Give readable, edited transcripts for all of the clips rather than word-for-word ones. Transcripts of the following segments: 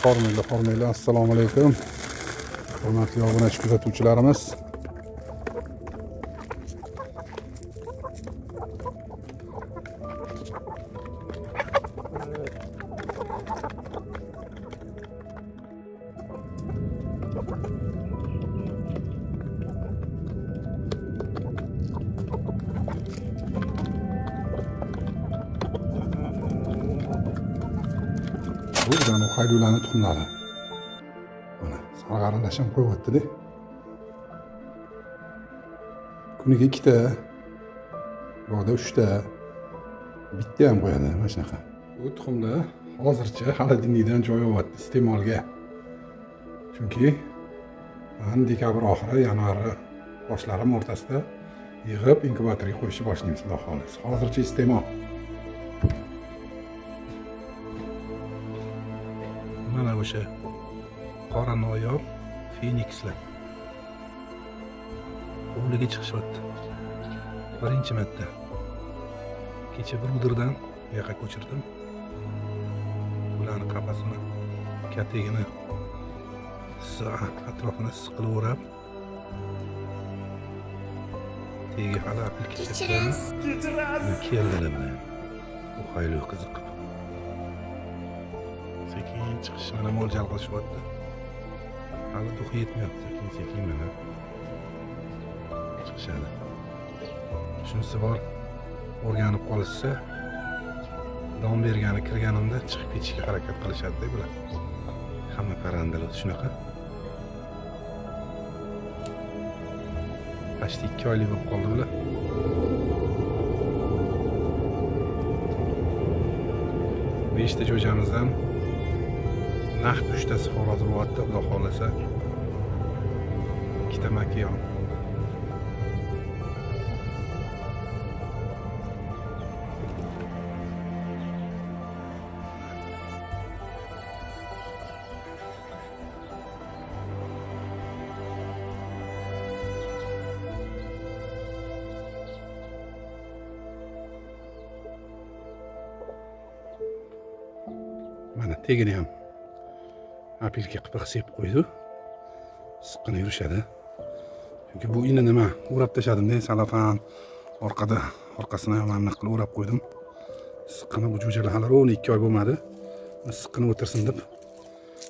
Hormanglar, assalomu alaykum. Hurmatli obunachi kuzatuvchilarimiz. Bu bizani haylularni tuxumlari. Mana sarg'aralash ham qo'yibdi-da. Kuniga 2ta, yo'qda 3ta, bitta ham qo'yadi mana shunaqa. Bu tuxumlar hozircha xolodilnikdan joy olyapti iste'molga. Chunki mana dekabr oxiri, yanvar boshlari o'rtasida yig'ib inkubatorga qo'yishni boshlaymiz, xudo xohlasa. Hozircha iste'mol. Mana o'sha qora noyob fenikslar hovliga chiqishyapti. Birinchi marta. Kecha bir udirdan bu yoqqa ko'chirdim. Ularni qafasini, katagini atrofini siqilib o'rab, tegi hali apil kechirasiz. Keldilar mana. Bu hayli qiziqib. Sekin chiqish mana mo'ljal qilishyapti. Hali duxi yetmayapti, sekin-sekin mana chiqishadi. Shunisi bor, o'rganib qolishsa, dom bergani kirganimda chiqib ketishga harakat qilishadi-da bular. Hamma parrandalar shunaqa. Почти 2 oylik bo'lib qoldi bular. 5 ta jo'jamizdan naqd 3 tasi xo'roz bo'lyapti, xudo xohlasa. 2 ta makiyon. Mana tegini ham apilga qipiq sepib qo'ydi. Siqqina yurishadi. Chunki bu ini nima o'rab tashladim-da, salafan orqada, orqasini ham mana qilib o'rab qo'ydim. Siqqina bu jo'jalar hali 12 oy bo'lmadi. Siqqina o'tirsin deb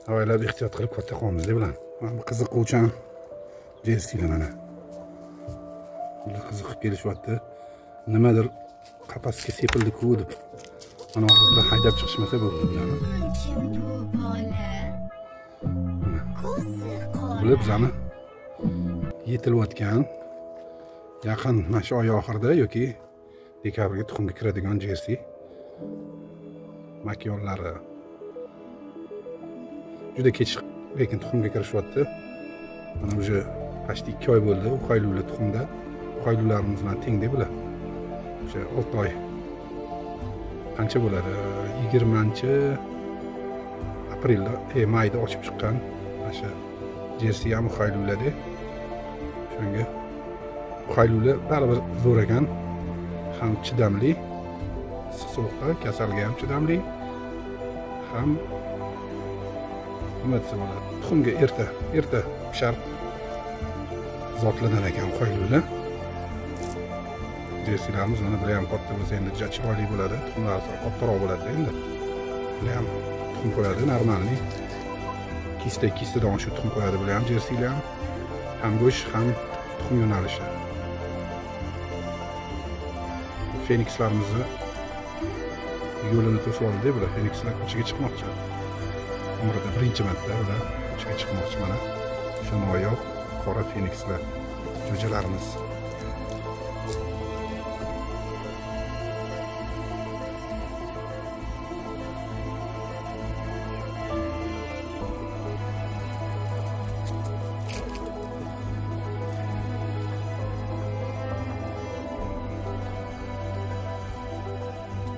avaylab ehtiyot qilib katta qolamiz-da bular. Mana bu qiziquvchan jersiylar mana. Bular qiziqib kelishyapti. Nimadir qafasga sepildi-ku deb. Mana hozir bular haydab chiqishmasa bo'ldi bularni. Bular bizani yetilayotgan yaqin mana shu oy oxirida yoki dekabrga tuxumga kiradigan jersi makyonlari. Juda kech lekin tuxumga kirishyapti. Mana уже почти 2 oy bo'ldi. Uqaylular tuxumda. Uqaylularimiz bilan tengda bular. O'sha 6 oy. Qancha bo'ladi? 20 aprelda, mayda ochib chiqqan mana shu jersi ham uqaylularda. Shunga uqaylular baribir zo'r ekan. Ham chidamli, issiq sovuqqa, kasalga ham chidamli, ham nima desa bo'ladi? Tuxumga erta pishar zotlanar ekan uqaylular. Jersilarimiz mana bular ham katta bo'lsa endi juda chiroyli bo'ladi, tuxumlari kattaroq bo'ladi endi. Bular ham tuxum qo'yadi, normalniy. Kista-kistadan shu tuxum qo'yadi bular ham, jersilar ham. Ham go'sht, ham tuxum yo'nalishi. Fenikslarimizni yo'lini to'sib oldi bular. Fenikslar ko'chaga chiqmoqchi. Umrida birinchi marta ular ko'chaga chiqmoqchi mana. Shu noyob qora fenikslar jo'jalarimiz.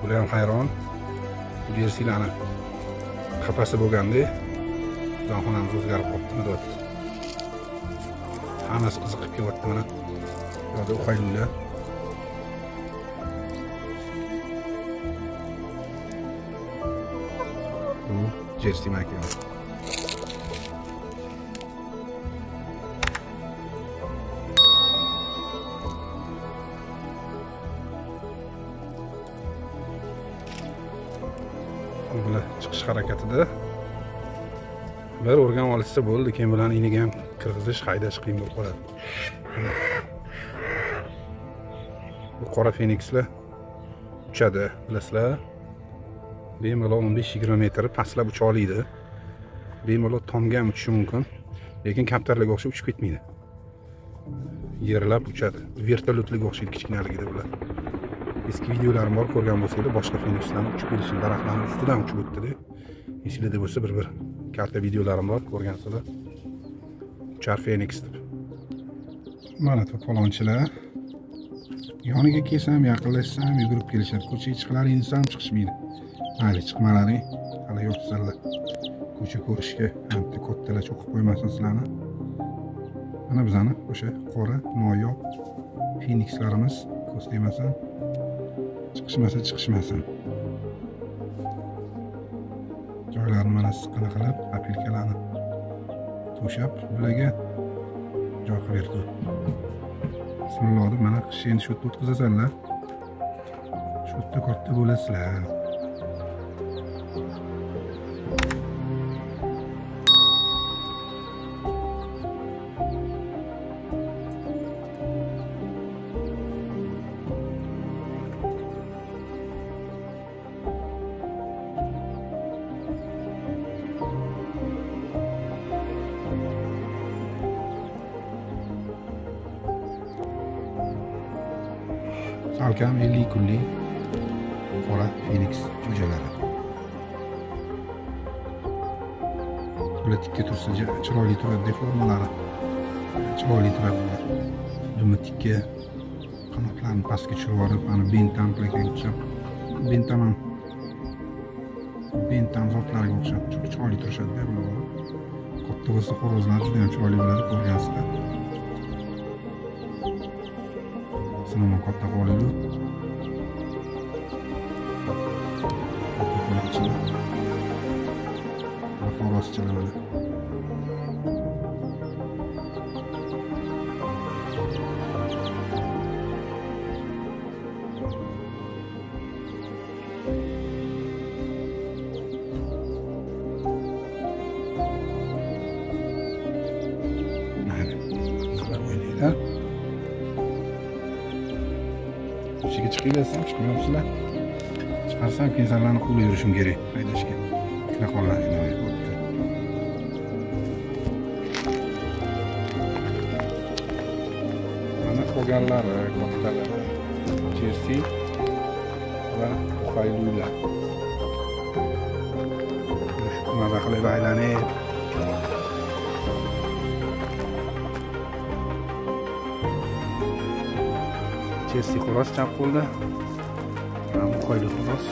Bular ham hayron. Jersilarni qafasi bo'lganda xonamiz o'zgarib qolibdimi deyapti. Hammasi qiziqib kelyapti mana. Bu yoqda uqaylular. Jersey Mike. Bular chiqish harakatida. Bir o'rgan olishsa bo'ldi, keyin bularni iniga ham kirg'izish, haydash qiyin bo'lib qoladi. Bu qora fenikslar uchadi, bilasizlar. Bemalol 15-20 metr pastlab ucha oladi. Bemalol tomga ham uchishi mumkin, lekin kaptarlarga o'xshab uchib ketmaydi. Yerlab uchadi. Vertolyotlarga o'xshaydi kichkinaligida bular. Eski videolarim bor, ko'rgan bo'lsanglar, boshqa fenikslarni uchib kelishini, daraxtlarning ustidan uchib o'tdi-da. Esingizda bo'lsa bir-bir katta videolarim bor, ko'rgansizlar. Uchar feniks deb. Mana to'polonchilar. Yoniga kelsam, yaqinlashsam yugurib kelishadi. Ko'chaga chiqlaring desam chiqishmaydi. Mayli, chiqmalaring, hali yoshsizlar. Ko'cha ko'rishga bitta kattalar cho'qib qo'ymasin sizlarni. Mana bizani o'sha qora noyob fenikslarimiz, ko'z tegmasin. Chiqishmasa chiqishmasin. Joylarini mana siqqina qilib, apilkalarni to'shab, bularga joy qilib berdi. Bismillah deb mana qishni endi shu yerda o'tkazasanlar. Shu yerda katta bo'lasizlar. Salkam 50 kunlik qora feniks jo'jalari. Bular tikka tursa chiroyli turadi, formalari chiroyli turadi bular. Dumi tikka, qanotlarini pastga tushirib yuborib, ana bentam plakaga o'xshab, bentam ham bentam zotlariga o'xshab chiroyli turishadi bular. Katta bo'lsa xo'rozlar juda ham chiroyli bo'ladi, ko'rgansizlar. Sinamon katta qo'lli. Xo'rozchalar mana. Mana bular o'ynaylar. Ko'chaga chiqinglar, chiqmayapsizlar. Chiqarsam keyin sizlarni quvlab yurishim kerak haydashga. Kira qoladi. Mana qolganlari, kattalari Jersey va Uxaylular. Maza qilib aylanib. Jersey xo'roz chap qo'lda. Mana Uxaylu xo'roz.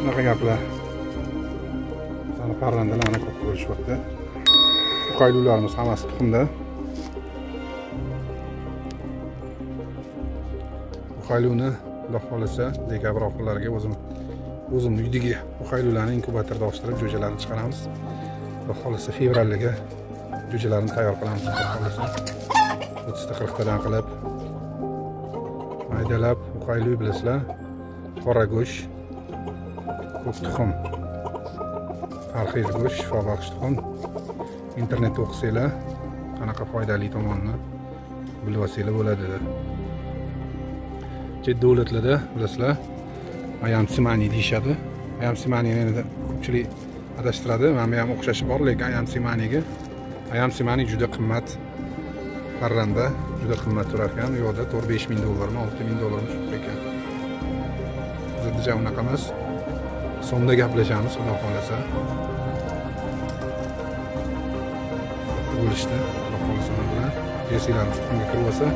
Shunaqa gaplar. Bizani parrandalar mana katta bo'lishyapti. Uxaylularimiz hammasi tuxumda. Uxayluni Xudo xolasa dekabr oxirlariga o'zim uydagi uxaylularni inkubatorda ochtirib jo'jalarni chiqaramiz. Xudo xolasa fevralga jo'jalarni tayyor qilamiz. Xudo xolasa 30 ta 40 tadan qilib maydalab uxaylu bilasizlar, qora go'sht, ko'k tuxum, parhez go'sht, shifobaxsh tuxum. Internetda o'qisanglar qanaqa foydali tomonini bilib olsanglar bo'ladi. Chet davlatlarda bilasizlar, ayam simani deyishadi. Ayam simanini endi ko'pchilik adashtiradi. Mana bu ham o'xshashi bor, lekin ayam simaniga, ayam simani juda qimmat parranda, juda qimmat turar ekan. U yoqda 4-5 ming dollarmi, 6 ming dollarmi shu ekan. Bizda unaqa emas. So'mda gaplashamiz, Xudo xolasa. Bo'lishdi. Xudo xohlasa bular jerseylarni tuxumga kirib olsa,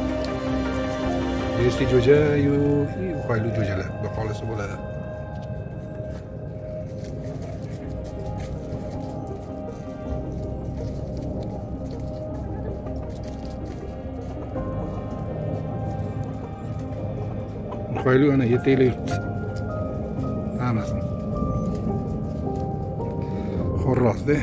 jersey jo'ja-yu uqayli jo'jalar, xudo xohlasa bo'ladi. Uqayli ana yetaklar yuribdi. Hammasini. Xo'rozda.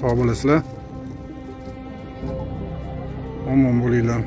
Sog' bo'lasizlar. Omon bo'linglar.